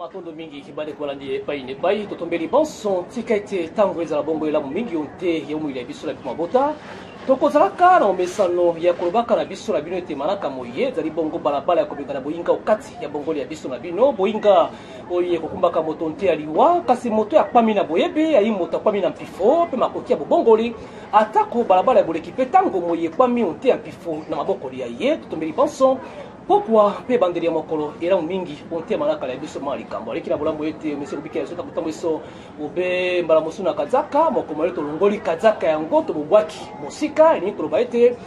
Matondo mingi bandeko balandi epai na epai, totombeli banso. Tika ete ntango ezala bongo elamu mingi yo nte ya bomoi ya biso na biso mabota. Tokozalaka na momesano ya kolobaka na biso na bino ete manaka moye ezali bongo balabala ya kobengana boyinga okati ya bongoli ya biso na bino, boyinga oyo ekokumbaka moto nte ya liwa, kasi moto akwami na boyebi ayi moto akwami na mpifo mpe makoki ya bobongoli, atako balabala ya boleki mpe ntango moye ekwami nte ya mpifo na mabokoli ya ye. Totombeli banso pokwa mpe ebandeli ya mokolo elamu mingi onte ya manaka ya biso ma likambo aleki na bolamu ete mesi kobikela biso ntango biso obe mbala mosusu na kazaka mokolo ye tolongoli kazaka yango tobobwaki mosika. Elingi koloba ete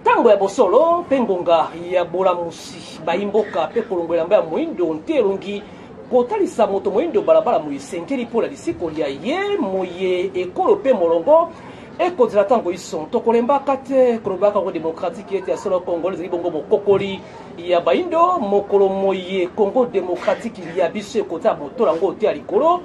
ntango ya bosolo mpe ngonga ya bolamusi bayimboka mpe kolongola elamba ya moindo nte elongi kotalisa moto moindo balabala moye esengeli mpo na lisiko lya ye moye ekolo mpe molongo ekozela ntango iso. Tokolembaka te kolobaka Congo démocratique ete ya solo Congo ezali bongo mokokoli ya baindo. Mokolo moye Congo démocratique ya biso ekozala moto yango te ya likolo,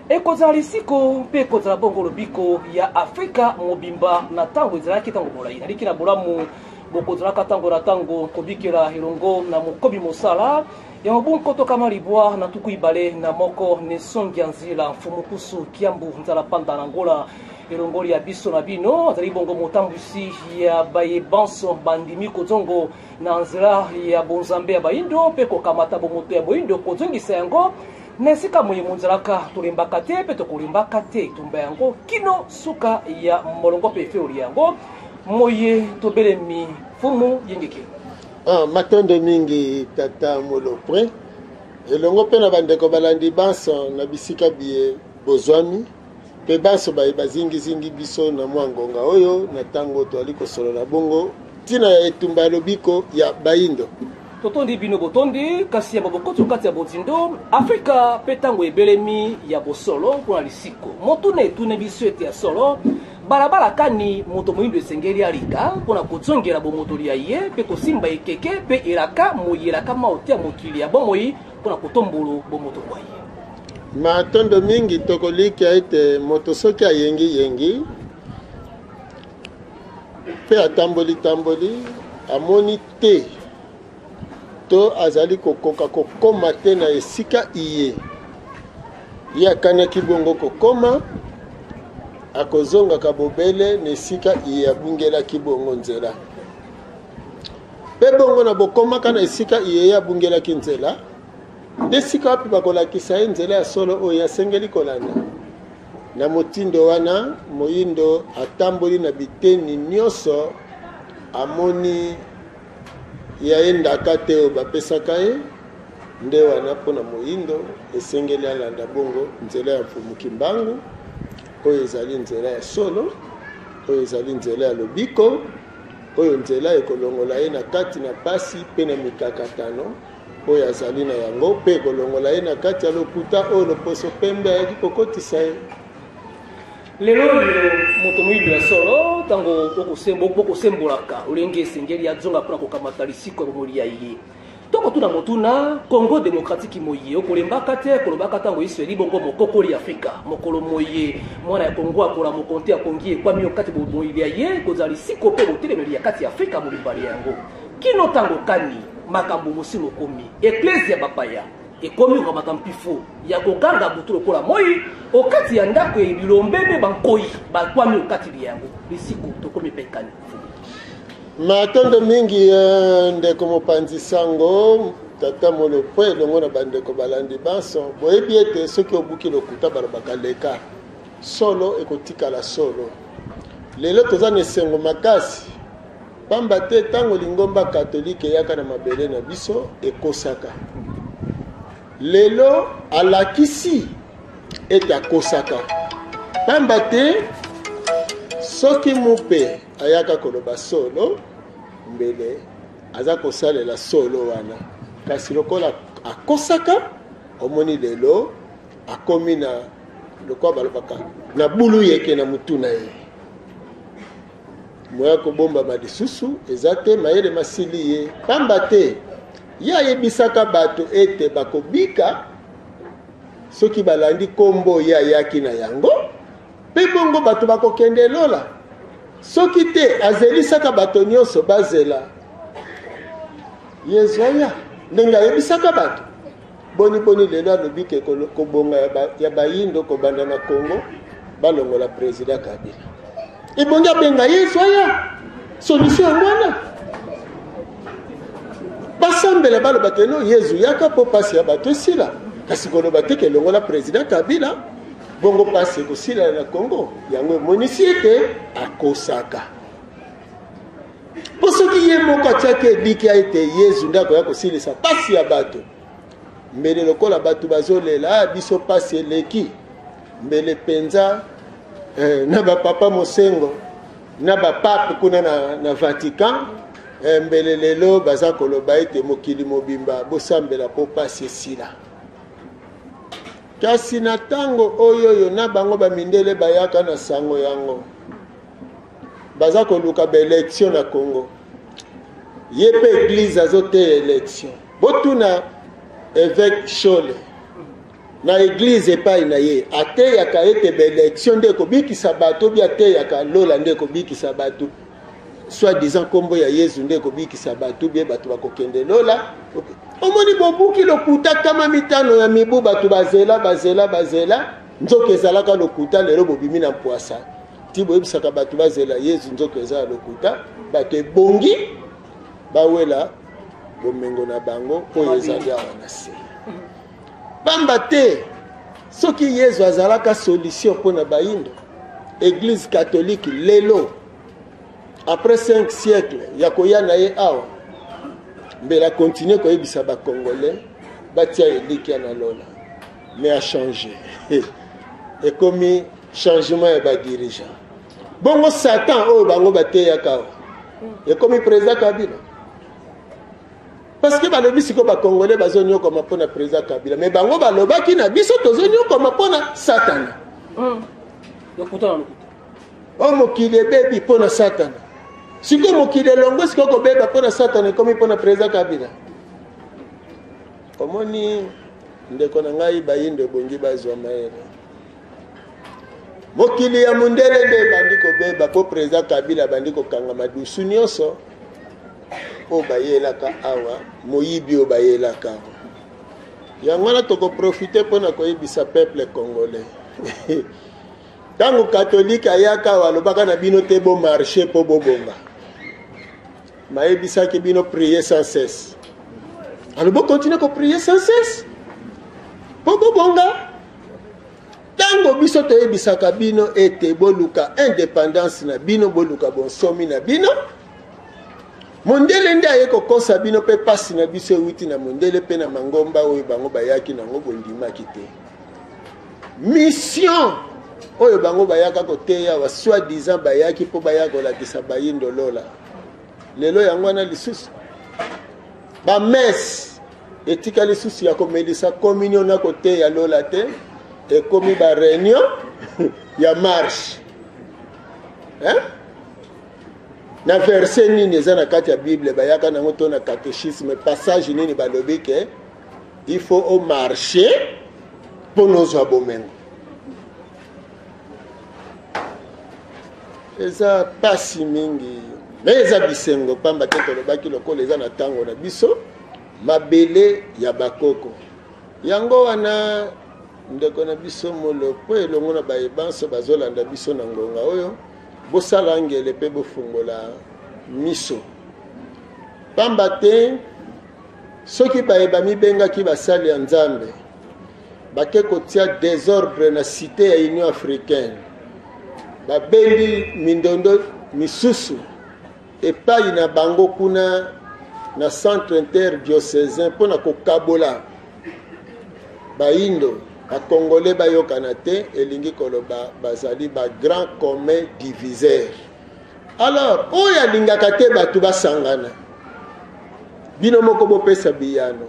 ekozala lisiko mpe ekozala bongo lobiko ya Afrika mobimba na ntango ezalaki ntango molai. Naliki na bolamu bokozalaka ntango na ntango kobikela elongo na mokobi mosala ya mobu 2021, nesongi ya nzela mfumu kusu Kiambu Nzala Panda na Ngola elongoli ya biso na bino. Azali bongo motambwisi ya baye banso bandimi kozongo na nzela ya bonzambe ya bayindo mpe kokamata bomoto ya boyindo kozongisa yango na esika moye monzalaka. Tolembaka te mpe tokolembaka te etumba yango kino suka ya molongo mpe efeoli yango moye tobelemi. Fumu Yengeke. Matondo mingi tata Molopre, elongo mpe na bandeko balandi banso na bisika biye bozwami mpe banso baye bazingizingi biso na mwa ngonga oyo na ntango toali kosolola bongo ntina ya etumba ya lobiko ya bayindo. Totondi bino botondi, kasi ya bokoti kati ya bozindo Afrika mpe ntango ebelemi ya bosolo mpona lisiko. Motuna etune biso ete ya solo balabala kani moto moyindo esengeli alika mpona kozongela bomotoli ya ye mpe kosimba ekeke mpe elaka moyelaka mao te ya mokili ya bomoi mpona kotombolo bomoto bwa ye. Matondo mingi. Tokolikia ete moto soki ayengi-yengi mpe atamboli-tamboli, amoni te to azali kokoka kokóma te na esika iye ye akanaki bongo kokóma, akozongaka bobele na esika iye abungelaki bongo nzela. Mpe bongo na bokomaka na esika iye ye abungelaki nzela, nde sika wapi bakolakisa ye nzela ya solo oyo asengeli kolanda. Na motindo wana, moyindo atamboli na biteni nyonso, amoni ya ye ndaka te oyo bapesaka ye. Nde wana mpo na moyindo esengeli alanda bongo nzela ya Mfumu Kimbangu, oyo ezali nzela ya solo, oyo ezali nzela ya lobiko, oyo nzela ekolongola ye na kati na pasi mpe na mikakatano oyo azali na yango, mpe ekolongola ye na kati ya lokuta oyo loposo pembe ayaki kokotisa ye. Lelo oyo moto moyindo ya solo ntango bokosembolaka olenge esengeli azonga mpona kokamata lisiko ya bomoi ya ye, tokotuna motuna: Congo démocratique moye okolembaka te kolobaka ntango yesu eli bongo mokokoli Afrika, mokolo moye mwana ya Kongo akola mokonte akongi ekwami yo kati bomoi ya ye kozala lisiko mpe botelemeli ya kati ya Afrika mobimba yango kino ntango kani makambo mosi mokomi eklezia bapaya ekomi kokamata mpifo ya koganga butu lokola moi okati ya ndako ya bilombe mpe bankoi bakwami okati yango lisiko tokomi mpe kani. Matondo mingi ndeko mopanzi sango tata Molopwe, elongo na bandeko balandi banso. Boyebi ete soki obuki lokuta, balobaka leka, solo ekotikala solo. Lelo toza na esengo makasi, pamba te ntango lingomba katolike eyaka na mabele na biso, ekosaka. Lelo alakisi ete akosaka, pamba te soki mupe ayaka koloba solo, mbele aza kosalela solo wana. Kasi lokola akosaka, omoni lelo akomi na lokola balobaka na bulu yeke na mutu na ye, moya kobombama lisusu eza te. Mayele masili ye, pamba te ye ayebisaka bato ete bakobika soki balandi nkombo ye ayaki na yango, mpe bongo bato bakokende lola. Soki te, azelisaka bato nyonso bazela Yezu aya ndenge ayebisaka bato. Boni boni lelo alobi ke kobonga ya bayindo kobanda na Congo balongola president Kabila. Ebongi abenga Yesu aya. Solution yango wana. Basambela baloba te no Yesu yaka po pasi ya bato esila. Kasi koloba te ke longola president Kabila bongo pasi ekosila na Congo. Yango emonisi ete akosaka. Mpo soki ye moko atiaki elikya ete Yezu nde akoya kosilisa mpasi ya bato, mbele lokola bato bazolela ah, biso mpasi eleki, mbele mpenza eh, na bapapa Mosengo na bapape kuna na, na Vatican eh, mbele lelo baza koloba ete mokili mobimba bosambela mpo mpasi esila. Kasi na ntango oyo oyo na bango bamindele bayaka na sango yango baza koluka ba election na Congo ye pe eglise azoteya election botuna évêque Shole na eglise epai na ye ateyaka ete ba election nde ekobikisa bato bi ateyaka lola nde ekobikisa bato soit disant nkombo ya Yezu nde ekobikisa bato bie bato bakokende lola omoni bobuki lokuta kama mitano ya mibu bato bazela bazela bazela nzoka ezalaka lokuta lelo bobimi na mpwasa ti boyebisaka bato bazela yezu nzoka eza ya lokuta bato ebongi bawela bomengo na bango oyo ezali awa na se pamba te soki yezu azalaka solution mpo na bayindo eglise catholique lelo après 5 siècle ya koya na ye awa mbela continue koyebisa bacongolais batia elikya na lola mais a change ekomi changement ya ba dirigeant bongo satan oyo bango bateyaka awa ekomi président kabila parce que balobi sikoyo bacongolais bazonyokoma mpo na président kabila mais bango balobaki na biso tozonyokoma mpo na satana hmm. oyo mokili ebebi mpo na satana sikoyo mokili elongo sikoyo kobeba mpo na satana ekomi mpo na président kabila omoni ndeko na ngai bayindo ebongi bazwa mayele mokili ya mondele nde ebandi kobeba mpo president kabila abandi kokanga madusu nyonso oyo bayelaka awa moyibi oyo bayelaka awa yango wana tokoprofite mpo na koyebisa peuple congolais ntango katolike ayaka awa alobaka na bino te bomarche mpo bobonga mayebisaki bino prier sans cesse alors bokontinue koprier sans cesse mpo bobonga ntango biso toyebisaka bino ete boluka independance na bino boluka bonsomi na bino mondele nde aye kokosa bino mpe mpasi na biso ewuti na mondele mpe na mangomba oyo bango bayaki nango bondimaki te mission oyo bango bayaka koteya wa soit disant bayaki mpo baya kolakisa bayindo lola lelo yango wana lisusu bamese etika lisusu ya komelisa communion na koteya lola te ekomi ba réunion ya marche hein? na verset nini eza na kati ya bible bayaka nango to na catéchisme passage nini balobi ke il faut omarche mpo nozwa bomengo eza pasi mingi me eza bisengo pamba te tolobaki lokola eza na ntango na biso mabele ya bakoko yango wana ndeko na biso molopo elongo na baye banso bazolanda biso na ngonga oyo bosala ngele mpe bofungola miso pamba te soki baye bamibengaki basali ya nzambe bake kotia desordre na cité ya union africaine babendi mindondo misusu epai na bango kuna na centre interdiocesain mpo na kokabola bayindo bakongole bayokana te elingi koloba bazali ba grand commun diviseur alors oyo alingaka te bato basangana bino moko bopesa biyano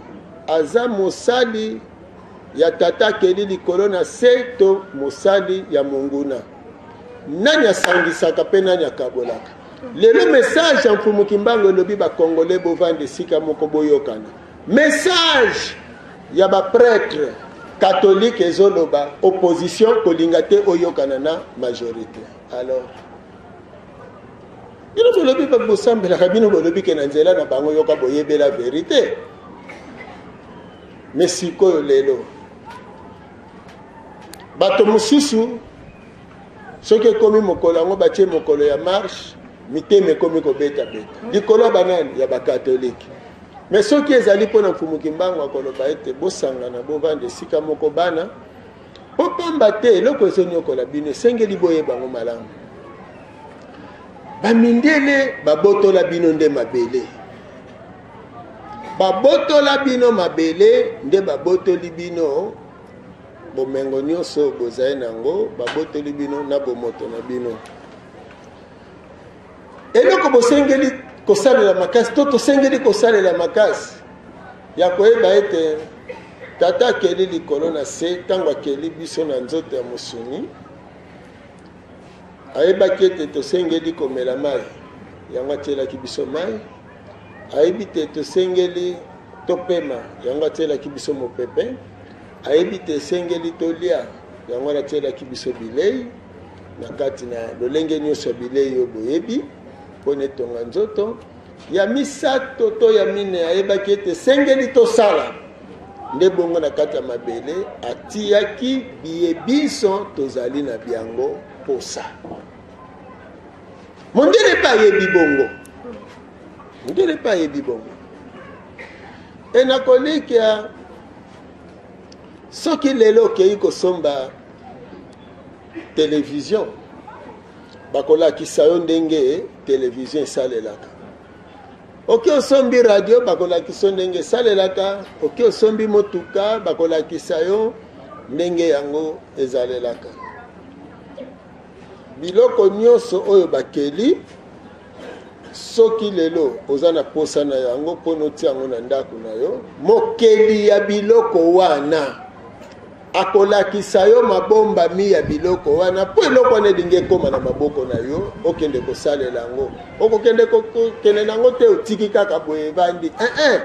aza mosali ya tata akeli likolo na se to mosali ya monguna nani asangisaka mpe nani akabolaka lelo message ya mfumu kimbangu elobi bakongole bovanda esika moko boyokana message ya bapretre katolike ezoloba opposition kolinga te oyokana na majorité alors bino bolobi bosambelaka bino bolobi ke na nzela na bango yoka boyebela verite. Me sikoyo lelo bato mosusu soki ekomi mokolo yango batie mokolo ya marche, mitema ekomi kobetabeta likolo ya banani? Ya bakatolike. Me soki ezali mpo na Mfumu Kimbangu, akoloba ete bosangana, bovanda esika moko bana, mpo pamba te eloko ezonyokola bino esengeli boyeba yango malamu. Bamindele babotola bino nde mabele, babotola bino mabele nde babotoli bino bomengo nyonso bozali na yango, babotoli bino na bomoto na bino. Eloko bosengeli kosalela makasi to tosengeli kosalela makasi ya koyeba ete Tata akeli likolo na se, ntango akeli biso na nzoto ya mosuni, ayebaki ete tosengeli komela mai, yango atielaki biso mai. Ayebi te tosengeli topema, yango atielaki biso mopepe. Ayebi te esengeli tolia, yango wana atielaki biso bilei na kati na lolenge nyonso ya bilei oyo boyebi mpo na etonga nzoto. Ya misato to ya mine, ayebaki ete esengeli tosala nde bongo na kati ya mabele atiyaki biye binso tozali na biango posa. Mondele mpe ayebi bongo, mondele mpe ayebi bongo. E nakolikya soki lelo okei kosomba televizio, bakolakisa yo ndenge televizio esalelaka. Oki osombi radio, bakolakisa yo ndenge esalelaka. Oki osombi motuka, bakolakisa yo ndenge yango ezalelaka. Biloko nyonso oyo bakeli, soki lelo oza na posa na yango mpo notia yango na ndako na yo, mokeli ya biloko wana akolakisa yo mabombami ya biloko wana, mpo eloko wana elingi ekóma na maboko na yo, okende kosalela yango. Okokende kokende na yango te, otiki kaka boye evandi. Eh, eh.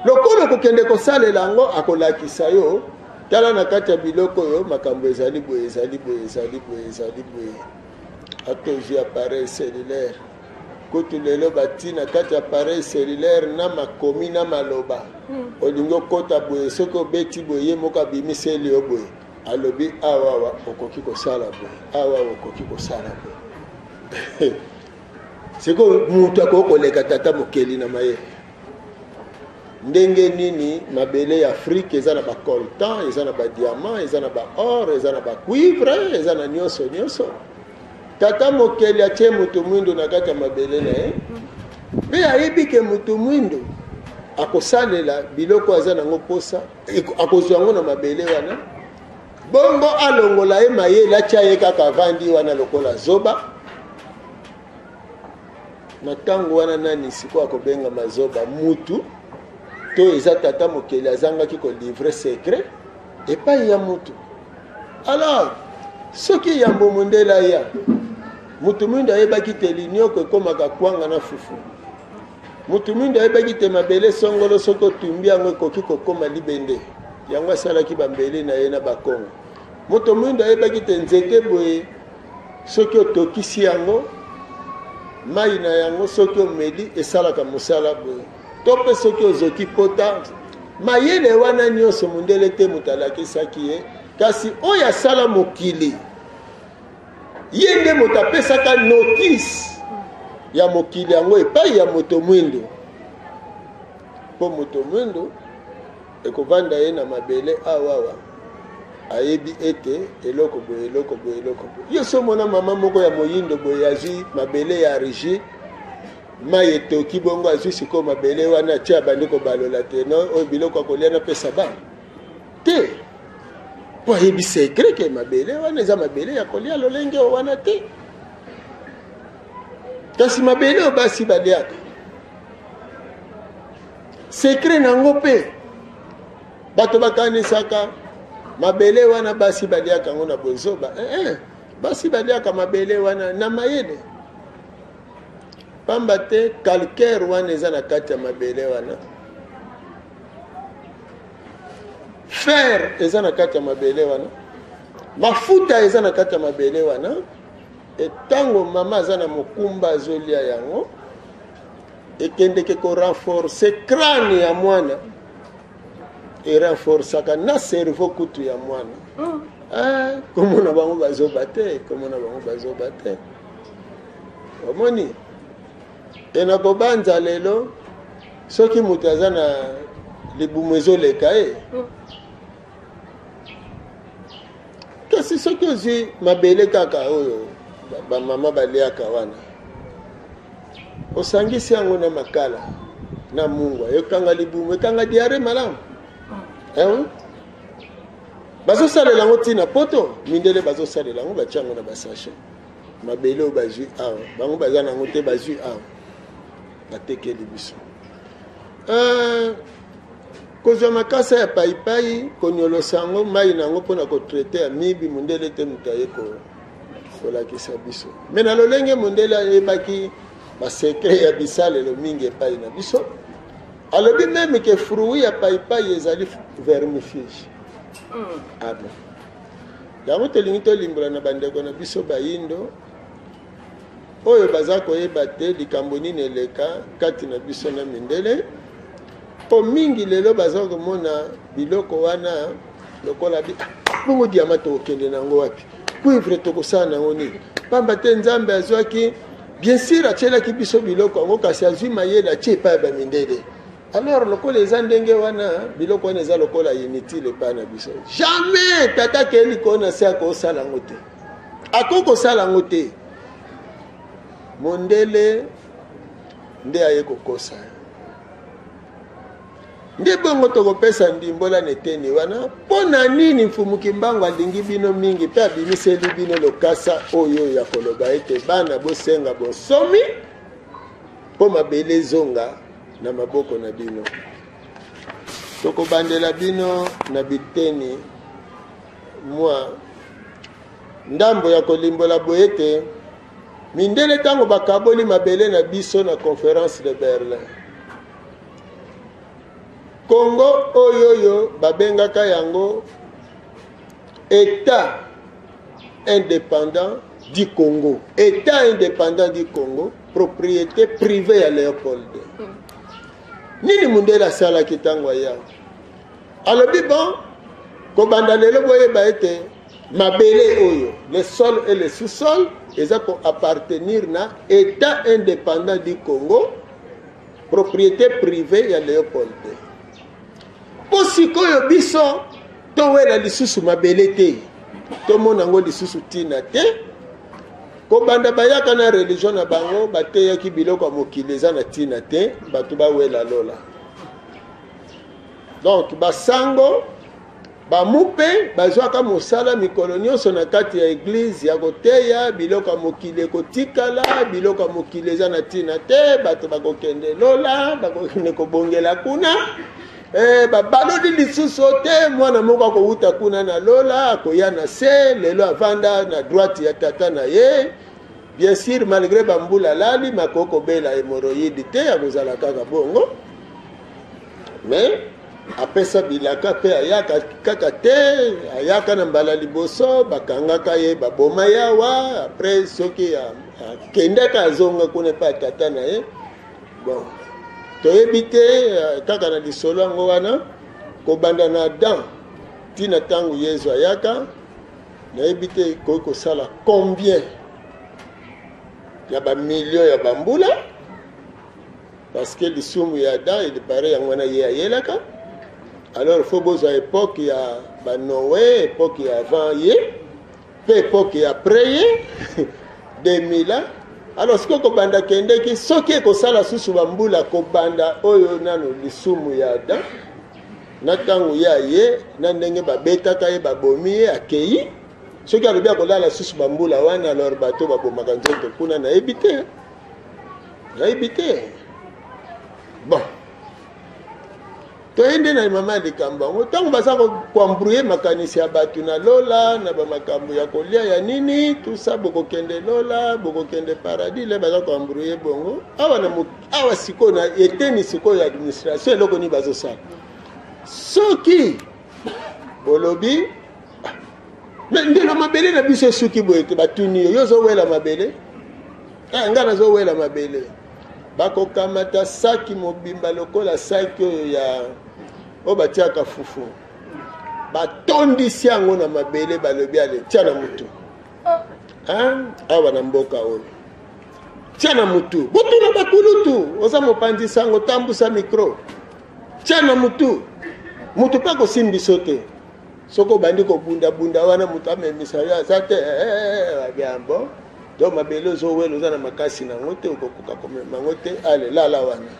Lokola okokende kosalela yango, akolakisa yo: tala, na kati ya biloko oyo makambo ezali boye, ezali boye, ezali boye, ezali boye. Ata ozwi appareil cellulaire, kutu lelo bati na kati ya appareil cellulaire na makomi na maloba. Olingi okɔta boye, soki obeti boye, ye moko abimiseli yo boye, alobi: awawa okoki kosala boye, awawa okoki kosala boye. Sikoyo moto akoki koleka Tata Mokeli na mayele ndenge nini? Mabele ya Afrike eza na bacoltan, eza na badiamant, eza na baor, eza na bacuivre, eza na nyonso nyonso. Tata Mokeli atie moto mwindo na kati ya mabele na ye, mpe ayebi ke moto mwindo akosalela biloko aza nango posa, akozwa yango na mabele wana. Bongo alongola ye mayele, atia ye kaka avandi wana lokola zoba. Na ntango wana, nani sikoyo akobengama zoba? Mutu to eza Tata Mokeli azangaki kolivrer secret epai ya mutu? Alors soki yambo mondele aya, mutu mwindo ayebaki te linioko ekomaka kwanga na fufu. Mutu mwindo ayebaki te mabele songolo, soki otumbi yango, ekoki kokóma libende, yango asalaki bambeli na ye na Bakongo. Moto mwindo ayebaki te nzete boye, soki otokisi yango, mai na yango soki omeli esalaka mosala boye, to mpe soki ozoki pota. Mayele wana nyonso, mondele te moto alakisaki ye, kasi oyo asala mokili, ye nde moto apesaka notice ya mokili yango epai ya moto mwindo, mpo moto mwindo ekovanda ye na mabele awawa ayebi ete eloko boye, eloko boye, eloko boye. Yo so omona mama moko ya moyindo boye azwi mabele ya argile, mai etoki bongo, azwi sikoyo mabele wana, atie, abandi kobalola te no oyo biloko akolia napesa bana te, mpo ayebi secret ke mabele wana eza mabele ya kolia lolenge oyo wana te, kasi mabele oyo basi baliaka. Secret nango mpe bato bakanisaka mabele wana basi baliaka yango na bozoba. Eh, eh, basi baliaka mabele wana na mayele, pamba te calcaire wana eza na kati ya mabele wana, fer eza na kati ya mabele wana, mafuta eza na kati ya mabele wana. Etango mama aza na mokumba azolia yango, ekendeke korenforcer crâne ya mwana. Erenforçaka na cerveau kutu ya mwana. Ah, komona bango bazoba te, komona bango bazoba te. Omoni? E na kobanza lelo soki moto aza na libumu ezoleka ye. Kasi soki ozwi mabele kaka oyo bamama baliaka wana, osangisi yango na makala na mungwa, ekanga libumu, ekanga diare malamu. Eh, bazosalela yango ntina poto, mindele bazosalela yango, batia yango na basachet. Mabele oyo bazwi awa, bango baza na yango te, bazwi awa batekeli biso. Kozwa makasa ya paipai, konyolosa yango, mai na yango mpona kotraite ya mibi, mondele te moto aye kolakisa biso. Me na lolenge mondele ayebaki basekre ya bisalelo mingi epai na biso, alobi meme ke fruit ya paipai ezali vermifuge. Ah bon. Yango tolingi tolimbola na bandeko na biso bayindo oyo baza koyeba te likambo nini eleka kati na biso na mindele, mpo mingi lelo baza komona biloko wana lokola bi, ah, bongo diama tokokende na yango wapi, cuivre tokosala na yango nini? Pamba te Nzambe azwaki, bien sûr atielaki biso biloko yango, kasi azwi mayele atie epai ya bamindele. Alors lokola eza ndenge wana, biloko wana eza lokola inutile epai na biso. Jamais tata akei likolo na se akosala yango te, akoki kosala yango te. Mondele nde aye kokosa nde bongo tokopesa ndimbola na eteni wana. Mpo na nini Mfumu Kimbangu alingi bino mingi mpe abimiseli bino lokasa oyo ya koloba ete bana bosenga bonsomi mpo mabele ezonga na maboko na bino. Tokobandela bino na biteni mwa ndambo ya kolimbola boye ete mindele ntango bakaboli mabele na biso na Conférence de Berlin, Congo oyo oyo babengaka yango État indépendant du Congo, État indépendant du Congo, propriété privée ya Léopold II. Nini mundele asalaki ntango aya? Alobi bon, kobanda lelo boyeba ete mabele oyo, le sol et le sous-sol, eza ko appartenir na État indépendant du Congo, propriété privée ya Léopold II. Po sikoyo biso towela lisusu mabele te, tomona yango lisusu ntina te. Kobanda bayaka na religion na bango, bateyaki biloko ya mokili eza na ntina te, bato bawela lola. Donc basango bamupe bazwaka mosala mikolo nyonso na kati ya eglize ya koteya biloko ya mokili ekotikala, biloko ya mokili eza na ntina te, bato bakokende lola, bakokende kobongela kuna. Babaloli lisusu te, mwana moko akowuta kuna na lola, akoya na se, lelo avanda na droite ya tata na ye. Bien sûr, malgré bambula alali, makoki kobela hémorroïde te, akozala kaka bongo. Mais apesa bilaka pe ayaka kaka te, ayaka na mbala liboso, bakangaka ye, baboma yawa, après soki akendaka azonga kuna epai ya tata na ye. Bon, toyebi te kaka na lisolo yango wana, kobanda na Adam tina ntango Yezu ayaka, nayebi te ekoki kosala combien ya ba millions ya bambula, parce que lisumu ya Adam il paraît yango wana ye ayelaka. Alors faut bozwa époque ya ba Noé, époque ya avant ye, pe époque ya après ye, 2000 ans. Alors sikoyo kobanda kendeki, soki ekosala susu bambula kobanda oyo nano lisumu ya Adam na ntango ye aye, na ndenge babetaka ye, babomi ye, akei, soki alobi akolala susu bambula wana, alors bato babomaka nzoto kuna, nayebi te, nayebi te. Bon, toye nde na mama ya likambo yango, ntango baza koembrouye makanisi ya bato na lola, na bamakambo ya kolia ya nini, tout ça, bokokende lola, bokokende paradis, le baza koembrouye bongo. Awa na awa sikoyo na eteni sikoyo ya administration, eloko nini bazosala? Soki bolobi me ndelo mabele na biso esuki boye te, batuni yo, yo ozowela mabele? Nga nazowela mabele. Bakokamata saki mobimba lokola saki oyo ya Oyo batiaka fufu. Batondisi yango na mabele, balobi ale tia na mutu. Hein? Awa na mboka oyo. Tia na mutu. Botuna bakulutu, oza mopanzi sango, tambusa micro. Tia na mutu. Mutu pe akosimbi biso te. Soki obandi kobunda-bunda wana moto amemisa yo aza te, eh, donc mabele ozowela oza na makasi na yango te, okokoka komema yango te, ale lala wana.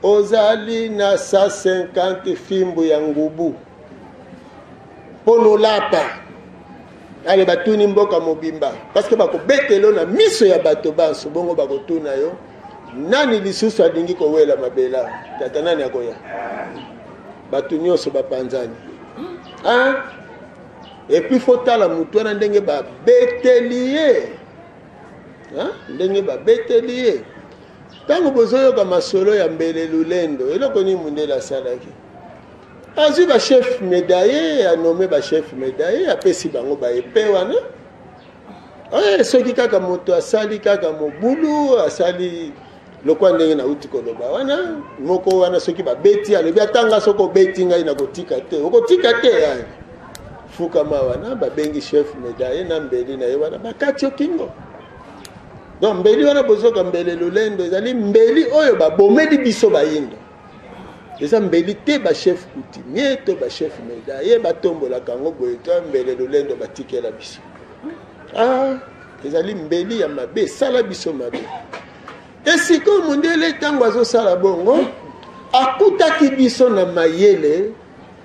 Ozali na 150 fimbu ya ngubu mpo nolapa. Ale batuni mboka mobimba parce que bakobetelo na miso ya bato banso, bongo bakotuna yo nani lisusu alingi kowela mabela, tata nani akoya? Bato nyonso bapanzani. Hein? Et puis faut tala mutu wana ndenge babeteli ye. Hein? Ndenge babeteli ye. Tango bozoyoka masolo ya mbele lulendo, eloko nini mundele asalaki? Azwi ba chef médaillé, a nommé ba chef médaillé, apesi bango ba épée wana. Eh, soki kaka moto asali kaka mobulu, asali lokwa ndenge nauti koloba wana, moko wana soki babeti, alobi atanga soki obeti ngai nakotika te, okotika te. Ai. Fukama wana, babengi chef médaillé na mbeli na ye wana, bakati yo kingo. Donc mbeli wana bozoka mbele lolendo ezali mbeli oyo babomeli biso bayindo. Eza mbeli te ba chef coutumier to ba chef médaillé batombolaka yango boye to mbele lolendo batikela biso. Ah, ezali mbeli ya mabe, esala biso mabe. Esikoyo mondele ntango azosala bongo, akutaki biso na mayele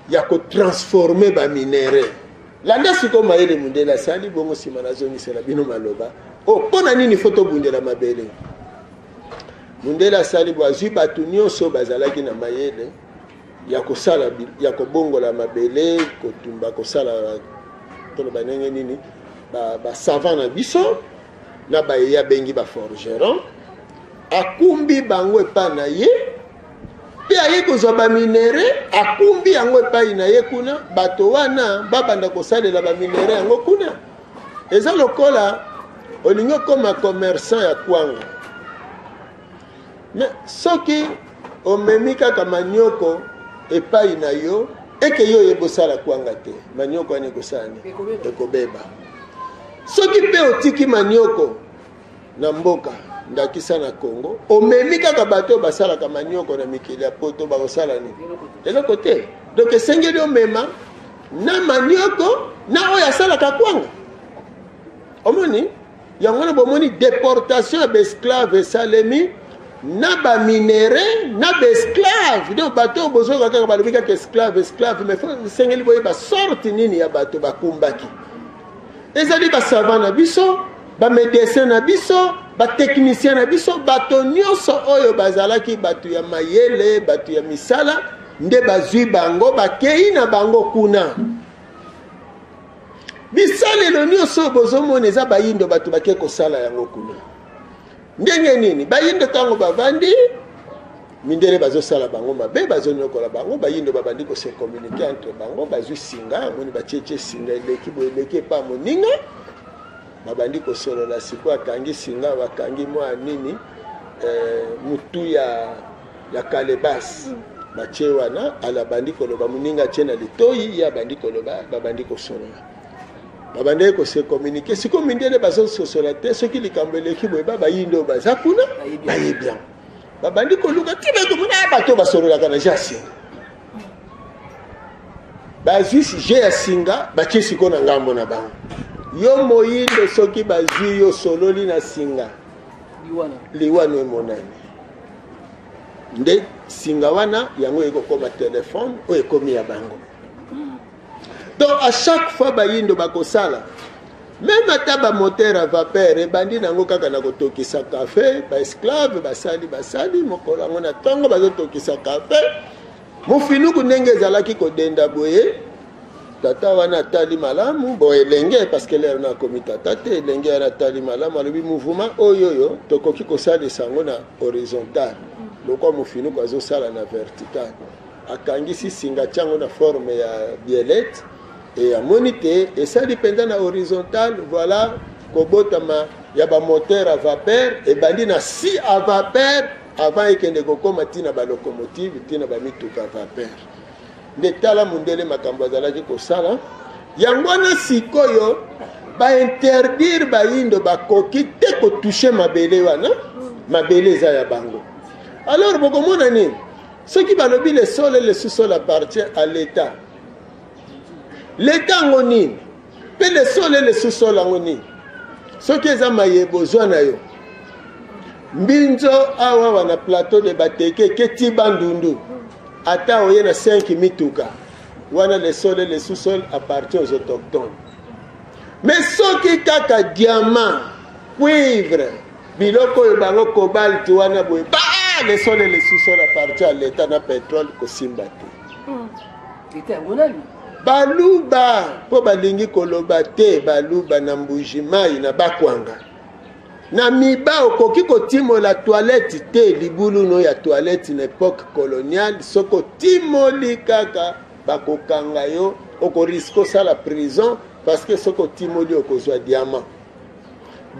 ya kotransforme ba minerais. Landa sikoyo mayele mondele asali bongo, nsima nazongisela bino maloba. Oh, mpo na nini fo tobundela mabele? Mondele asali bo, azwi bato nyonso bazalaki na mayele ya kosala, ya kobongola mabele, kotumba, kosala toloba ndenge nini, ba savant na biso na baye abengi ba forgeron, akumbi bango epai na ye, mpe aye kozwa ba minerais, akumbi yango epai na ye kuna, bato wana babanda kosalela ba minerais yango kuna. Eza lokola olingi okoma commerçant ya kwanga, mais soki omemi kaka manioko epai na yo, eke yo oyeba osala kwanga te, manioko wana ekosala nini? Ekobeba. Soki mpe otiki manioko na mboka, ndakisa na Congo, omemi kaka bato oyo basalaka manioko na mikili ya poto, bakosala nini? Eloko te. Donc esengeli omema na manioko na oyo asalaka kwanga. Omoni yango wana bomoni déportation ya baesclave esalemi na ba minerais na ba esclave. Donc bato oyo bozoyoka kaka balobi kaka esclave esclave, mais faut esengeli boyeba sorte nini ya bato bakumbaki. Ezali ba savant na biso, ba médecin na biso, ba technicien na biso, bato nyonso oyo bazalaki bato ya mayele, bato ya misala, nde bazwi bango bakei na bango kuna. Bisalelo nyonso oyo bozomona eza bayindo bato bake kosala yango kuna. Ndenge nini bayindo ntango bavandi, mindele bazosala bango mabe, bazonyokola bango, bayindo babandi kose communiquer entre bango, bazwi singa, amoni batietie singa eleki boye, eleki epa moninga, babandi kosolola. Sikoyo akangi singa, bakangi mwa nini, mutu ya kalebas batie wana, ala bandi koloba, moninga atie na litoyi, ye abandi koloba, babandi kosolola, babandaki kose communiquer. Sikoyo mindele bazososola te, soki likambo eleki boye, ba bayindo baza kuna bayebi yango, babandi koluka ti bakomona bato basololaka na jeu ya singa, bazwi jeu ya singa batie sikoyo na ngambo na bango. Yo moyindo soki bazwi yo sololi na singa, liwano emonani nde singa wana yango ekokoma telefone oyo ekomi ya bango. Donc à chaque fois bayindo bakosala même ata ba moteur à vapeur ebandi nango kaka na kotokisa kafe, ba esclave basali basali mokolo yango na ntongo bazotokisa kafe, mofinuku ndenge ezalaki kodenda boye, tata wana atali malamu bo elenge, parce que lelo nakomi tata te, elenge wana atali malamu, alobi mouvement oyo oyo tokoki kosalisa yango na horizontal, lokwa mofinuku azosala na vertical, akangisi singa tiango na forme ya bielette, e amoni te esali mpenza na horizontal. Voilà kobotama ya ba moteur à vapeur ebandi na scie à vapeur avant ekende kokóma ntina ba locomotive, ntina bamituka à vapeur. Nde tala mundele makambo azalaki kosala. Yango wana sikoyo ba interdire bayindo bakoki te kotouche mabele wana, mabele eza ya bango. Alors bokomona nini? Soki balobi le sol et le sous-sol appartient à l'État. L'État yango nini? Mpe le sol et le sous-sol yango nini? Soki eza mayebo zwa na yo. Mbinzo awa wana plateau de Bateke keti Bandundu. Ata oye na 5 mituka wana le sol et le sous-sol appartient aux autochtones. Mais soki kaka diamant, cuivre, biloko oyo bango cobalt wana boye ba le sol et le sous-sol appartient à l'État na pétrole kosimba te. L'État yango nani? Baluba mpo balingi koloba te, baluba na Mbuji-Mayi na Bakwanga. Na Miba okoki kotimola toilette te, libulu no ya toilette na epoque coloniale, soki otimoli kaka bakokanga yo, okoriske osala prison parce que soki otimoli okozwa diamant.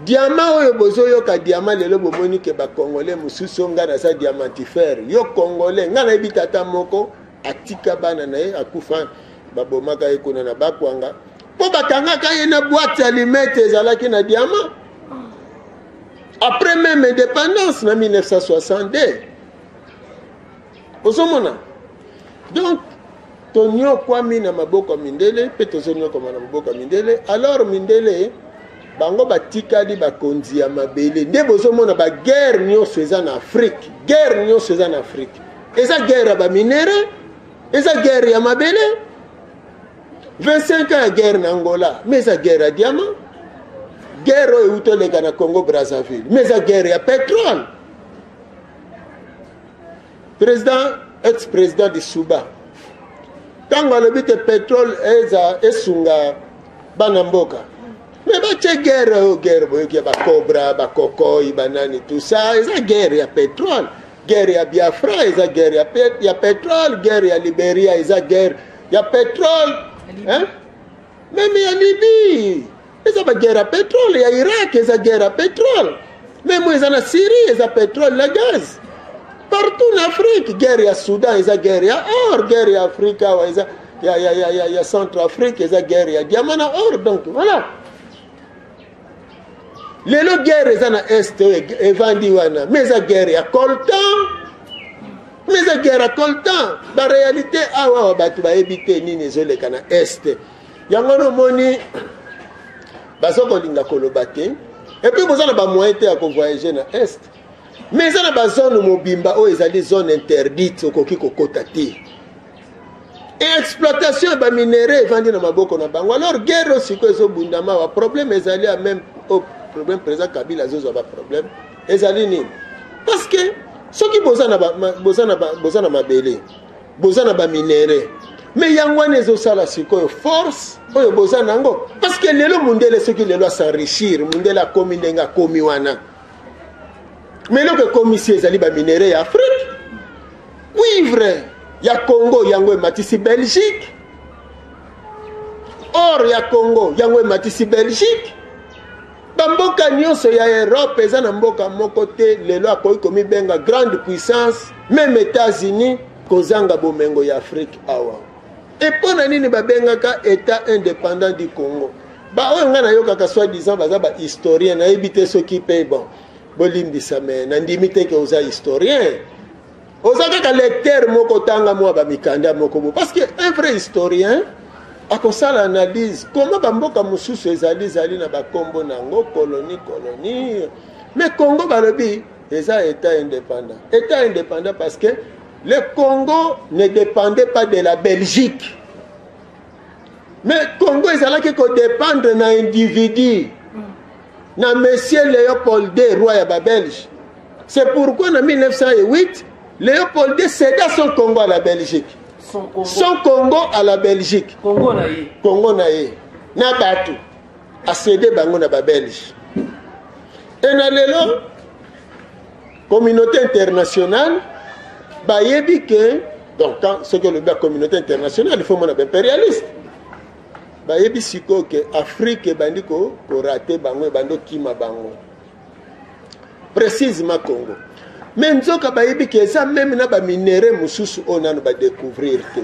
Diamant oyo bozoyoka diamant lelo bomoni ke ba congolais mosusu nga naza diamantifère. Yo congolais nga nayebi tata moko atika bana na ye akufa babomaka ye kuna na Bakwanga mpo bakangaka ye na boîte ya limete ezalaki na diamant. Après même indépendance na 1962 ozomona donc tonyokwami na maboko ya mindele mpe tozonyokwama na maboko ya mindele. Alors mindele bango batikali bakonzi ya mabele, nde bozomona ba guerre nyonso eza na Afrique, guerre nyonso eza na Afrique eza guerre ya ba minere, eza guerre ya mabele. 25 ans ya guerre na Angola, mais eza guerre ya diamant. Guerre oyo euti oleka na Congo Brazzaville, mais eza guerre ya pétrole. Président, ex-président du Souba, ntango alobi te pétrole eza esunga bana mboka, mais batie guerre oyo, guerre boyoki ya bacobra, bakokoi, banani, tout ça eza guerre ya pétrole. Guerre ya Biafra eza guerre ya pétrole, guerre ya Liberia eza guerre ya pétrole, hein? Même ya Libye eza ba guerre ya pétrole, ya Irak eza guerre ya pétrole, même eza na Syrie eza pétrole na gaz. Partout en Afrique, guerre ya Soudan eza guerre ya or, guerre ya Afrique awa eza ya Centrafrique eza guerre ya diamant na or. Donc voilà. Lelo guerre eza na est oyo evandi wana, mais eza guerre ya coltan, mais eza guerre ya coltan. Ba réalité awa awa bato bayebi te nini ezoleka na est. Yango wana omoni baza kolinga koloba te, et puis boza na ba moyen te ya kovoyager na est, mais eza na ba zone mobimba oyo ezali zone interdite, okoki kokota te. Et exploitation ya ba minerais evandi na maboko na bango. Alors guerre oyo sikoyo ezobundama awa, problème ezali ya même au problème président Kabila azozwa ba problème ezali nini? Parce que soki boza na ba, ma, boza na ba, boza na mabele, boza na ba minerais, mais yango wana ezosala sikoyo force oyo boza na yango. Parce que lelo mundele soki lelo a s'enrichir, mundele akomi ndenge akomi wana, mais eloko ekomisi ezali ba minerais ya Afrique. Cuivre ya Congo yango ematisi Belgique, or ya Congo yango ematisi Belgique. Bamboka nyonso ya Europe eza na mboka moko te lelo akoki komibenga grande puissance, même États-Unis, kozanga bomengo ya Afrique awa. E mpo na nini babengaka État indépendant du Congo? Ba oyo ngai nayokaka soi-disant baza ba historien, nayebi te soki pe bon bolimbisa, mais nandimi te ke oza historien, oza kaka lecteur moko otanga mwa ba mikanda moko bo, parce que un vrai historien akosala analyse comment bamboka mosusu ezali zali na bakombo na yango colonie colonie, mais Congo balobi eza état indépendant. État indépendant parce que le Congo ne dépendait pas de la Belgique, mais Congo ezalaki kodépendre na individu, na monsieur Léopold II, roi ya ba Belge. C'est pourquoi en 1908 Léopold II céda son Congo à la Belgique. Son Congo. Son Congo à la Belgique. Congo na ye. Congo na ye. Na bato. A cédé bango na ba Belge. Et na lelo communauté internationale bayebi que donc quand ce que le la communauté internationale il faut mona ba impérialiste bayebi sikoyo ke Afrique ebandi ko korate bango, ebandi okima bango précisément Congo. Mais nzoka bayebi ke eza même na ba minerais mosusu oyo nano ba découvrir te.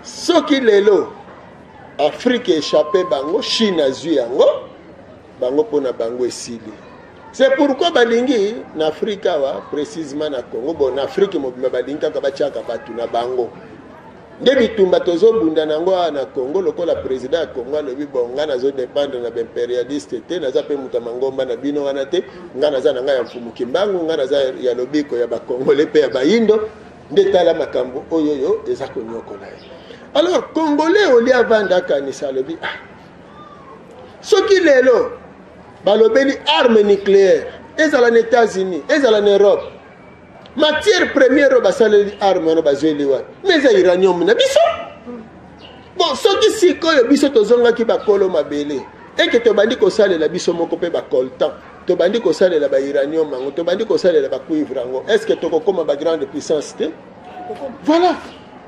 Soki lelo Afrique échappe bango, Chine azwi yango, bango mpo na bango esili. C'est pourquoi balingi na Afrique awa, précisément na Congo, bon na Afrique mobimba balingi kaka batiaka bato na bango. Nde bitumba tozobunda na yango awa na Congo, lokola président ya Congo alobi bon, ngai nazodépendre na baimpérialiste te, naza mpe moto ya mangomba na bino wana te, ngai naza na ngai ya Mfumu Kimbangu, ngai naza ya lobiko ya bakongole mpe ya bayindo. Nde tala makambo oyo oyo eza konyokola ye. Alors Congolais olie avanda akanisa, alobi ah, soki lelo balobeli arme nucléaire ezala na États-Unis, ezala na Europe, matière première oyo basaleli arme wana bazweli wapi? Mais eza uranium na biso. Bon, soki sikoyo biso tozongaki bakolo mabele, eke tobandi kosalela biso moko mpe bacoltan, tobandi kosalela ba uranium yango, tobandi kosalela ba cuivre yango, est ce que tokokóma ba grande puissance te? Voilà.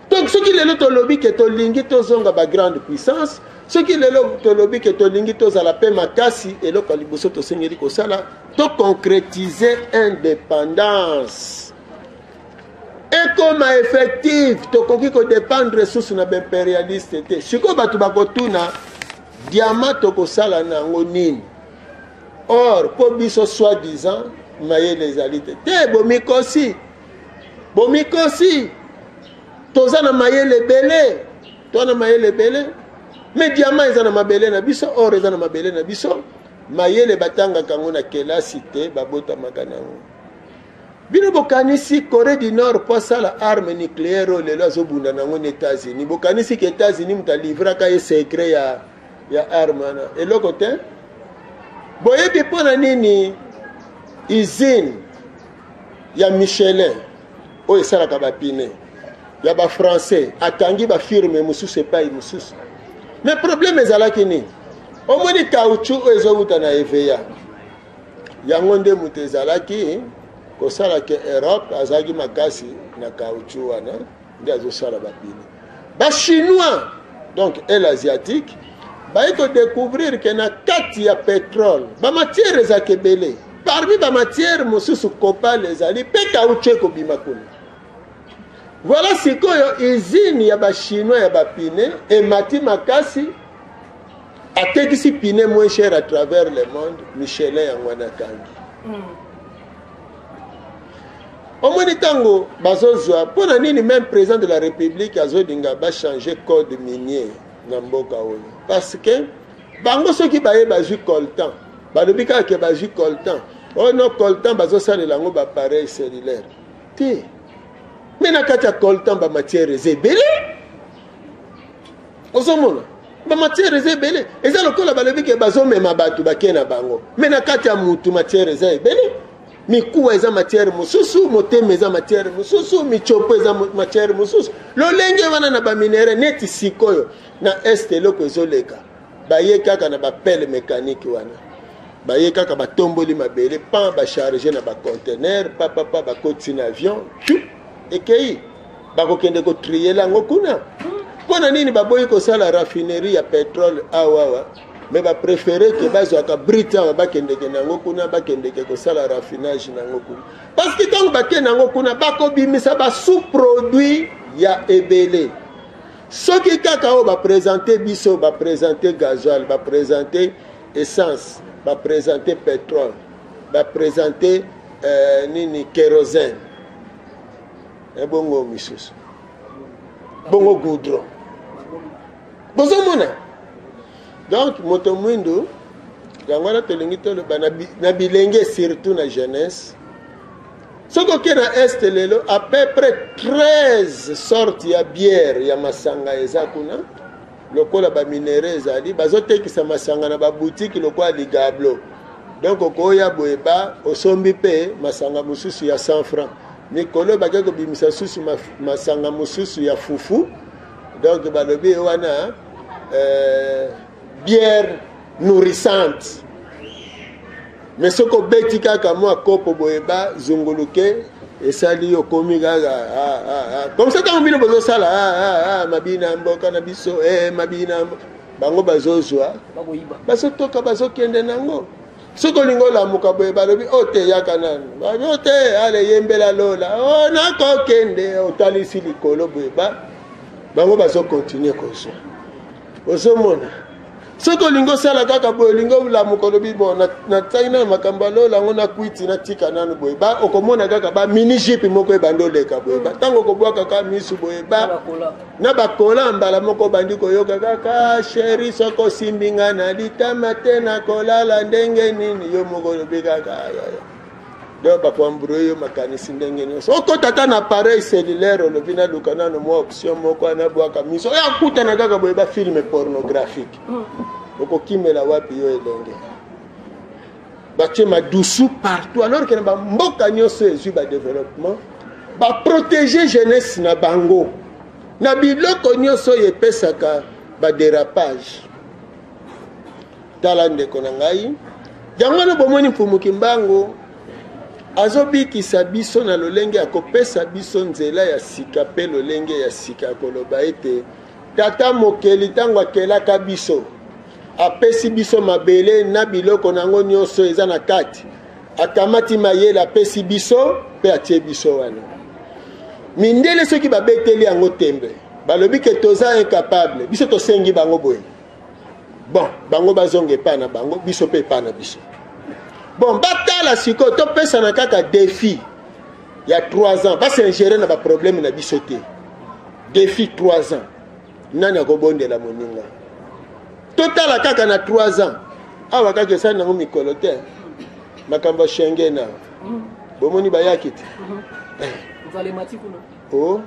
Donc soki lelo tolobi ke tolingi tozonga ba grande puissance, soki lelo tolobi ke tolingi tozala mpe makasi, eloko ya liboso tosengeli kosala, toconcrétiser indépendance ekoma effective. Tokoki kodépendre susu na baimpérialiste te. Sikoyo bato bakotuna, diamant tokosala na yango nini? Or mpo biso soi-disant mayele ezali te. Te, bomikosi, bomikosi, toza na mayele ebele, toza na mayele ebele. Mais diamant eza na mabele na biso, or eza na mabele na biso. Mayele batangaka yango na kelasi te, babotamaka na yango. Bino bokanisi Corée du Nord mpo asala arme nucléaire oyo lelo azobunda nango na États-Unis, bokanisi ke États-Unis moto alivraka ye secret ya arme wana? Eloko te. Boyebi mpo na nini usine ya Michelin oyo esalaka bapine ya bafrançais akangi bafirme mosusu epai mosusu? Mais problème ezalaki nini? Omoni caoutchouc oyo ezowuta na EVA, yango nde moto ezalaki kosala ke Europe azalaki makasi na caoutchouc wana, nde azosala bapine. Bachinois, donc aile asiatique, baye kodécouvrir ke na kati ya pétrole bamatière ezalaka ebele. Parmi bamatière mosusu, copal ezali mpe, caoutchouc ekobima kuna. Voilà, sikoyo usine ya bachinois ya bapine emati makasi, atekisi pine moins cher à travers le monde. Michelin yango wana akangi. Omoni ntango bazozwa mpo na nini même président de la République azolinga bachange code minier na mboka oyo? Parce que bango soki baye bazwi coltan, balobi kaka ke bazwi coltan oyo, no coltan bazosalela yango baappareil cellulaire te. Mais na kati ya coltan bamatière eza ebele. Ozomona bamatière eza ebele, eza lokola balobi ke bazomema bato bake na bango, mais na kati ya mutu matière eza ebele. Mikuwa eza matière mosusu, motema eza matière mosusu, michopo eza matière mosusu. Lolenge wana na baminerais. Neti sikoyo na Est eloko ezoleka, baye kaka na bapelle mécanique wana, baye kaka batomboli mabele pan, bacharge na baconteneur, papapa, bakotisi na avion, tu ekei, bakokende kotrier yango kuna. Mpo na nini baboyi kosala raffinerie ya pétrole awawa, mais bapréféré ke bazwaka brut awa, bakendeke nango kuna, bakendeke kosala raffinage nango kuna? Parce que ntango bakende yango kuna, bakobimisa basous-produit ya ebele. Soki kaka oyo baprésente biso, baprésente gasoil, baprésente essence, baprésente pétrole, baprésente nini, kérosène, ebongo misusu, bongo goudron, bozomona. Donc moto mwindu, yango wana tolingi toloba na bilenge, surtout na jeunesse. Soki oke na Est lelo, à peu près 13 sorte ya bière, ya masanga eza kuna. Lokola baminerais ezali, bazotekisa masanga na babutiki lokola ligablo. Donc okoya boye, ba osombi mpe masanga mosusu ya 100 francs. Mikolo bake kobimisa susu masanga mosusu ya fufu, donc balobi wana bière nourrissante. Mais soki obeti kaka mwa kopo boye, bazunguluke esali yo, okomi kaka ah, ah, ah. Comme ça ntango bino bozosala ah, ah, ah, mabina mboka na biso, eh, mabina bango bazozwa, bazotoka, bazokende nango. Soki olingi olamuka boye, balobi o te, yaka nanu, balobi o te, ale yembela lola o nakokende, otalisi likolo boye ba. Bango bazo continuer kozwa. Ozomona soki olingi osala kaka boye, olingi olamuka, olobi bon, natangi nano makambo ya lola yango, nakwiti, natika nano boye, ba okomona kaka ba mini jupe moko ebandi oleka boye, ntango okobwaka kaka misu boye, ba na bakola mbala moko obandi koyoka kaka sheri, soki osimbi nga na litama te nakolala ndenge nini? Yo moko olobi kaka ayaya. Donc bakoembrouye yo makanisi ndenge nyonso. Okota ata na appareil cellulaire, olobi naluka nano mwa option moko wana, bwaka miso oyo akutana kaka boye bafilme pornographique. Okokimela wapi yo elenge? Batie madusu partout, alors que na bamboka nyonso ezwi badeveloppement, baprotege jeunesse na bango na biloko nyonso oyo epesaka baderapage. Tala ndeko na ngai, yango wana bomoni Mfumu Kimbangu azobikisa biso na lolenge ya kopesa biso nzela ya sika mpe lolenge ya sika ya koloba ete Tata Mokeli ntango akelaka biso, apesi biso mabele na biloko na yango nyonso eza na kati, akamati mayele apesi biso mpe atie biso wana. Mindele soki babeteli yango tembe, balobi ke toza incapable, biso tosengi bango boye, bon, bango bazonga epai na bango, biso mpe epai na biso. Bon, batala sikoyo, topesana kaka defi ya 3 ans, basingere na baproblème na biso te. Defi 3 ans, nani akobondela moninga? Totala kaka na 3 ans awa, kaka esali nango mikolo te, makambo ya Schengen awa bomoni bayaki te. Oh.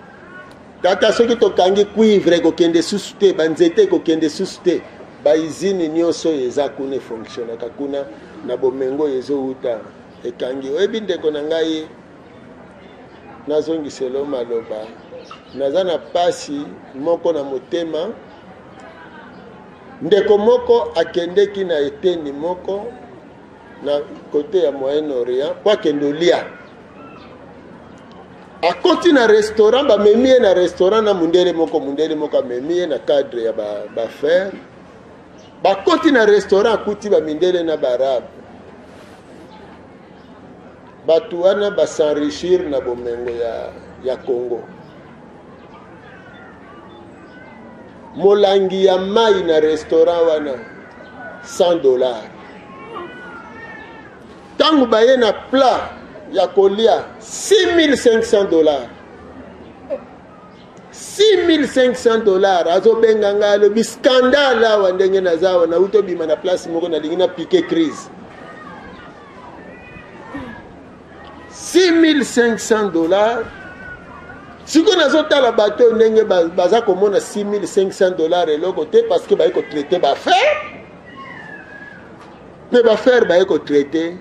Tata, soki tokangi cuivre ekokende susu te, banzete ekokende susu te, baizine nyonso oyo eza kuna efonctionnaka kuna na bomengo oyo ezowuta ekangi. Oyebi ndeko na ngai, nazongiselo maloba, naza na pasi moko na motema. Ndeko moko akendeki na eteni moko na kote ya Moyen-Orient mpo akende olia. Akoti na restaurant, bamemi ye na restaurant na mundele moko, mundele moko amemi ye na cadre ya baaffaire. Ba bakoti na restaurant, akuti bamindele na baarabe. Bato wana basenrichir na bomengo ya Congo. Molangi ya mai na restaurant wana $100. Ntango baye na plat ya kolia, $6500, $6500. Azobenga ngai, alobi scandale awa ndenge naza awa, nauti obima na place moko, nalingi na pique crise. $6500. Sikoyo nazotala bato oyo ndenge baza komona $6500 eloko te, parce que baye kotraite baaffaire, mpe baaffaire baye kotraite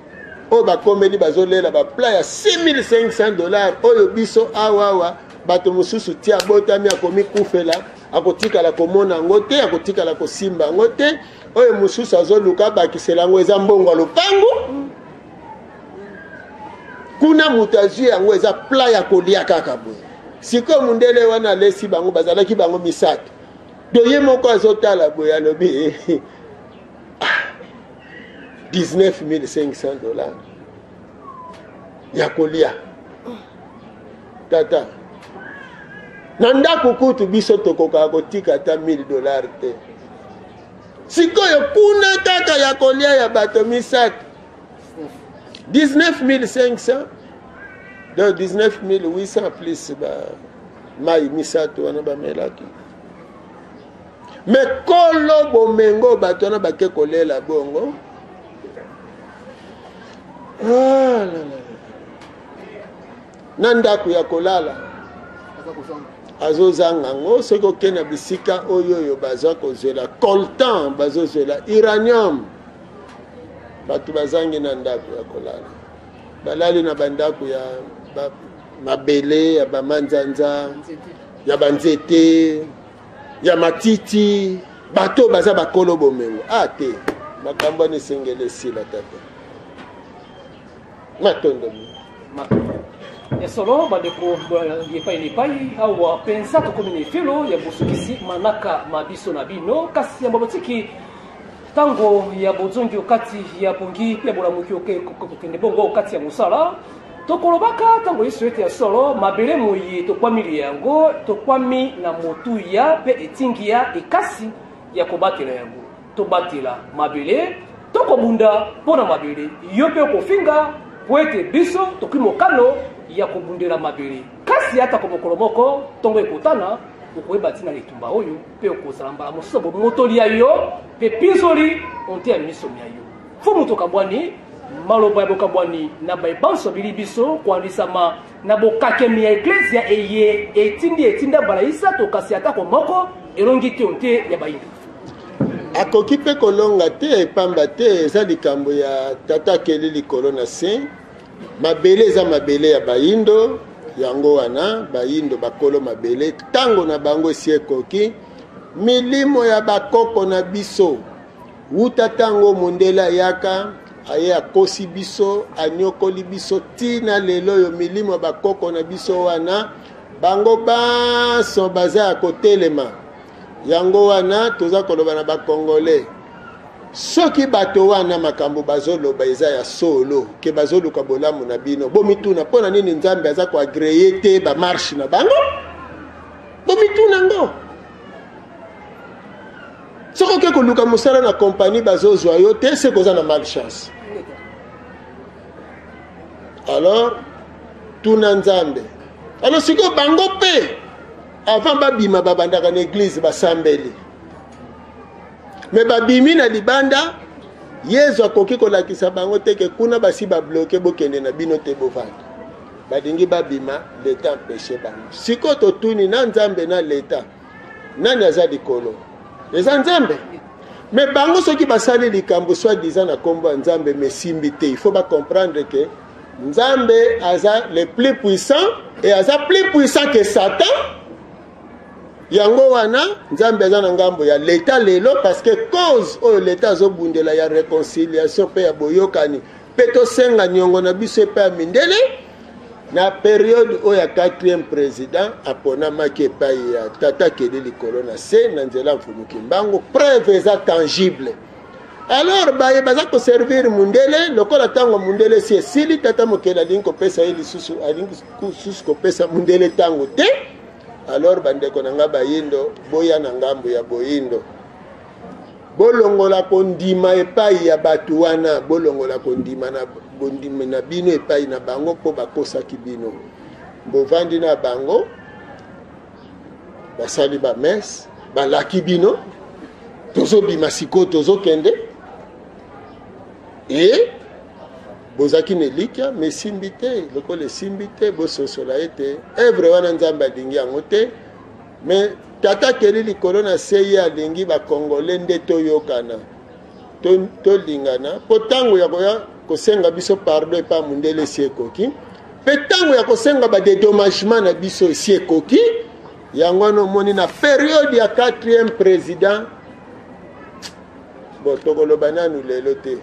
oyo bakomeli, bazolela baplat ya $6500 oyo biso awa awa bato mosusu ti abotami akomi kufela, akotikala komona yango te, akotikala kosimba yango te. Oyo mosusu azoluka abakisela yango eza mbongo ya lopango kuna, moto azwi yango eza plat ya kolia kaka boye. Sikoyo mondele wana alesi bango, bazalaki bango misato, do ye moko azotala boye, alobi $19 500 ya kolia. Tata, na ndako kutu biso tokokaka kotika ata $1000 te, sikoyo kuna kaka ya kolia ya bato misato 19 500, donc 19 800 plus ba mai misato wana bamelaki. Me kolo bomengo, bato wana bake kolela bongo. Ah, la, la, la. Na ndako ya kolala azozanga yango. Soki okei na bisika oyo oyo baza kozwela coltan, bazozwela uranium, bato bazangi na ndako ya kolala, balali na bandako ya mabele, ya bamanzanza, ya banzete, ya matiti. Bato baza bakolo bomengo. A te, makambo wana esengeli esila. Tata, matondo. Ya solo, bandeko epai na epai, awa mpenza tokomi na efelo ya bosukisi manaka ma biso na bino. Kasi ya botiki ntango ya bozongi okati ya pongi mpe bolamuki, kokende bongo okati ya mosala. Tokolobaka ntango inso ete ya solo mabele moye tokwamili yango tokwami na motuya mpe etingia ekasi ya kobatela yango. Tobatela mabele, tokobunda mpo na mabele. Yo mpe okofinga mpo ete biso tokwi mokano ya kobundela mabele. Kasi atako mokolo moko ntongo ekotana, okoyeba ntina ya etumba oyo mpe okozala mbala mosusu bomotoli ya yo mpe pinzoli onte ya miso mya yo. Mfumu tokabwani, maloba ya bokabwani na baye banso bili biso koandisama na bokakemi ya eklezia eye etindi etinda mbala isato, kasi atako moko elongi te onte ya bayindo. Akoki mpe kolonga te, pamba te eza likambo ya Tata akeli likolo na se. Mabele eza mabele ya bayindo, yango wana bayindo bakolo mabele, tango na bango esi ekoki. Milimo ya bakoko na biso wuta tango mondele ayaka, aye akosi biso, anyokoli biso ti na lelo oyo. Milimo ya bakoko na biso wana bango banso baza ya kotelema. Yango wana toza koloba na ba Congolais, soki bato wana makambo bazoloba eza ya solo ke bazoluka bolamu na bino, bomituna mpo na nini Nzambe aza koagreye te ba marche na bango. Bomituna ngo. Soki oke koluka mosala na kompani bazozwa yo te, seke oza na malchance. Alors tuna Nzambe. Alors sikoyo bango mpe avant babima babandaka na eglise basambeli, me babimi na libanda, Yezu akoki kolakisa bango te ke kuna basi babloke, bokende na bino te, bovanda. Balingi babima, leta empeshe bango. Sikoyo totuni na Nzambe na leta, nani aza likolo? Eza Nzambe. Me bango soki basali likambo soit disant na kombo ya Nzambe, me simbi te, il faut ba comprendre que Nzambe aza le plus puissant et aza plus puissant que Satan. Yango wana Nzambe aza na ngambo ya leta lelo, parce que cause oyo leta azobundela ya réconciliation pe ya boyokani pe tosenga niongo na biso epai ya mindele. Na periode oyo ya 4e président aponamaki epai ya tata Keli likolo na se na nzela Mfumu Kimbangu, preuve eza tangible. Alors baye baza koservir mundele lokola ntango mundele si esili, tata mokeli alingi kopesa ye lisusu, alingi lisusu kopesa mundele ntango te. Alors bandeko na nga bayindo, boya na ngambo ya boyindo, bolongola kondima epai ya bato wana, bolongola kondima na bondimi na bino epai na bango, mpo bakosaki bino. Bovandi na bango, basali ba messe, balaki bino tozobima sikoyo, tozokende, e bozalaki na elikya, me esimbi te. Lokola esimbi te, bososola ete evre wana Nzambe alingi yango te. Me tata akeli likolo na se, ye alingi bakongole nde toyokana, tolingana, mpo ntango ya koya kosenga biso pardon epai mondele esi ekoki, mpe ntango ya kosenga badedommagement na biso esi ekoki. Yango wana omoni na periode ya 4e président, bon, tokoloba nanu lelo te,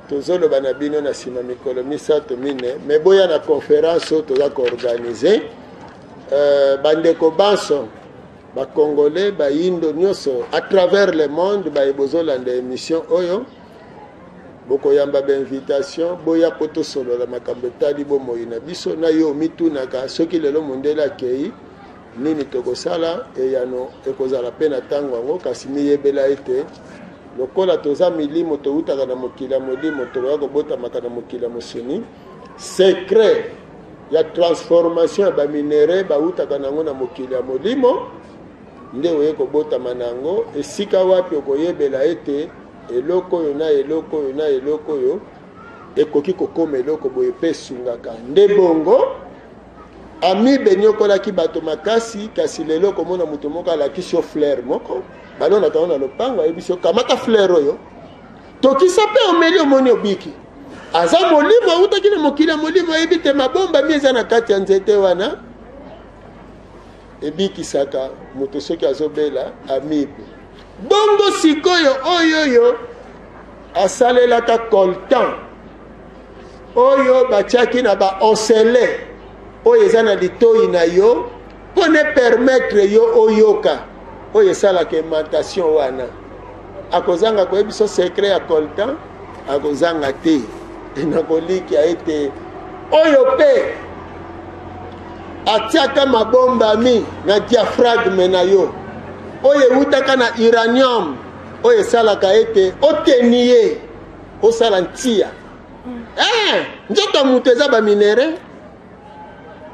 tozoloba na bino na nsima mikolo misato mine, me boya na conférence oyo toza koorganize. Bandeko banso bakongole bayindo nyonso à travers le monde baye bozolanda émission oyo, bokoyamba bainvitation, boya po tosolola makambo etali bomoi na biso. Na yo omitunaka soki lelo mondele akei nini tokosala, eyano ekozala mpe na ntango yango. Kasi miyebela ete lokola toza milimo, towutaka na mokili ya molimo, tokoya kobotamaka na mokili ya mosuni. Secret ya transformation ya baminere bawutaka nango na mokili ya molimo nde oye kobotama na yango, esika wapi okoyebela ete eloko oyo na eloko oyo na eloko oyo ekoki kokoma eloko boye mpe esungaka. Nde bongo amibe enyokolaki bato makasi, kasi lelo okomona moto moko alakisi yo fleur moko, balonaka yango na lopango, ayebisi yo kamata fleur oyo, tokisa mpe omeli, omoni obiki. Aza molimo, awutaki na mokili ya molimo, ayebi te mabombami eza na kati ya nzete wana ebikisaka moto soki azobela amibe. Bongo sikoyo oyo oyo asalelaka coltan oyo batiaki na ba osele oyo eza na litoi na yo mpo ne permettre yo oyoka, oyo esalaka aimantation wana, akozanga koyebi biso secret ya coltan? Akozanga te. Nakolikia ete Oyo mpe atiaka mabombami na diaphragme na yo oyo ewutaka na uranium oyo esalaka ete otenie osala ntia. Eh, nzoto ya moto eza baminere,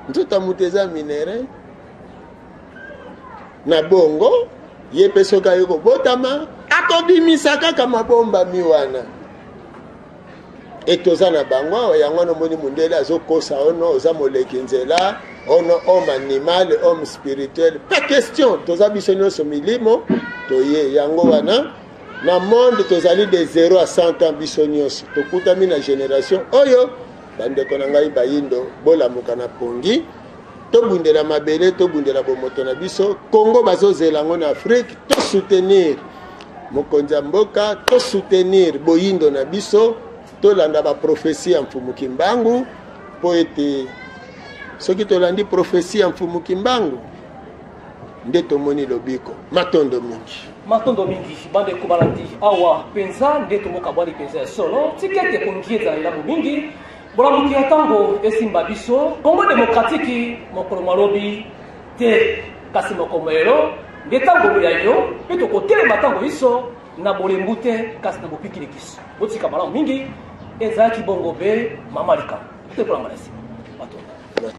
nzoto ya moto eza minere. Na bongo ye mpe soki aye kobotama akobimisa kaka mabombami wana. E toza na bango awa, yango wana omoni mondele azokosa ono oza moleki nzela, ono homme animal, homme spirituel, pas question. Toza biso nyonso milimo toye. Yango wana na monde tozali de 0 à 100 ans, biso nyonso tokutami na génération oyo. Bandeko na ngai bayindo, bolamuka na pongi, tobundela mabele, tobundela bomoto na biso. Congo bazozela yango na Afrique. Tosoutenir mokonzi ya mboka, tosoutenir boyindo na biso, tolanda baprofesi ya Mfumu Kimbangu, mpo ete soki tolandi profesi ya Mfumu Kimbangu nde tomoni lobiko. Matondo mingi. Matondo mingi bandeko balandi. Awa mpenza nde tomokabwani mpenza ya solo. Tika ete pongi ezala elamu mingi, bolamuki ya ntango esimba biso. Kongo demokratiki mokolo malobi te, kasi mokolo lelo nde ntango ya yo, mpe tokotelema ntango iso na bolembu te, kasi na bopikilikiso. Botika malamu mingi. Ezalaki bongo be mama likambo tokolanga na nsima. Matondo.